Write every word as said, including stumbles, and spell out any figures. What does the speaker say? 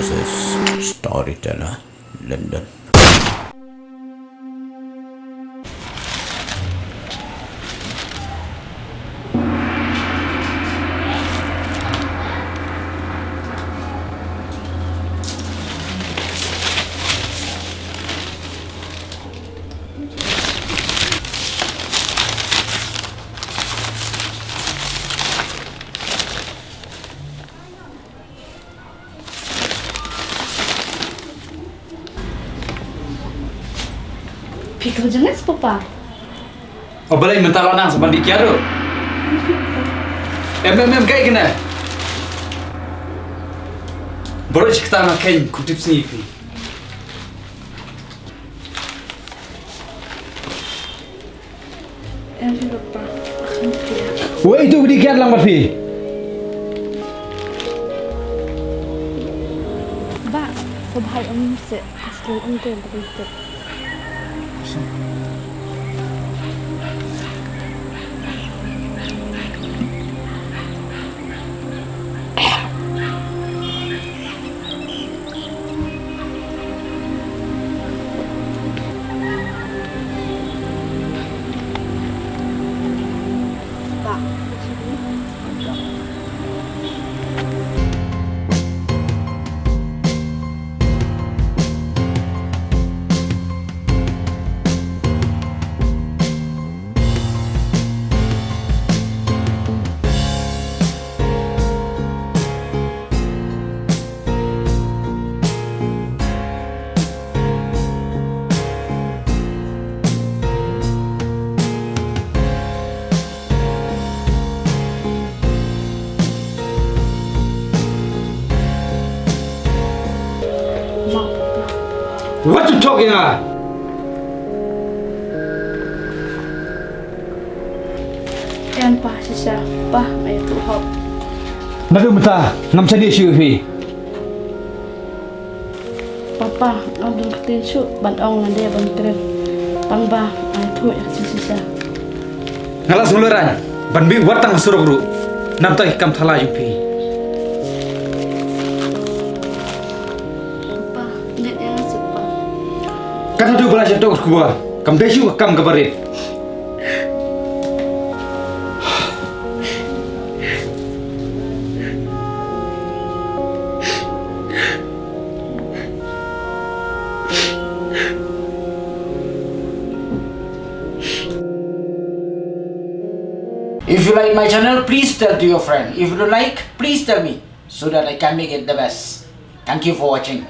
This is Storyteller London. Phi kynjang ne papa? O balei mynta la nang sa ban dih kiad ruh? Em em em kai kena. Baroh shi kata nga kheiñ kum tip sngi phi. Em phi papa, ah, em phi. Wei tu bidi kiad lang bad phi. Ba, ko bhai em se, asli em ke bidi kiad. What you talking about? Em pa shisha, pa, nga ïathuh hok. Naduh mynta ngam shaniah shuh ïa phi. Papa, ngam don ktien shuh ban ong lane ban kren. Tang ba nga ïathuh ïa ka jingshisha. Nga la sngewlyngngoh ban mih wat tang ha surok ruh namar ki kam thala jong phi. Papa, leit ïa nga shuh, Pa. Kata duh ba la shet tok khubor, kam dei shuh ka kam kaba rit. If you like my channel, please tell to your friend. If you don't like, please tell me so that I can make it the best. Thank you for watching.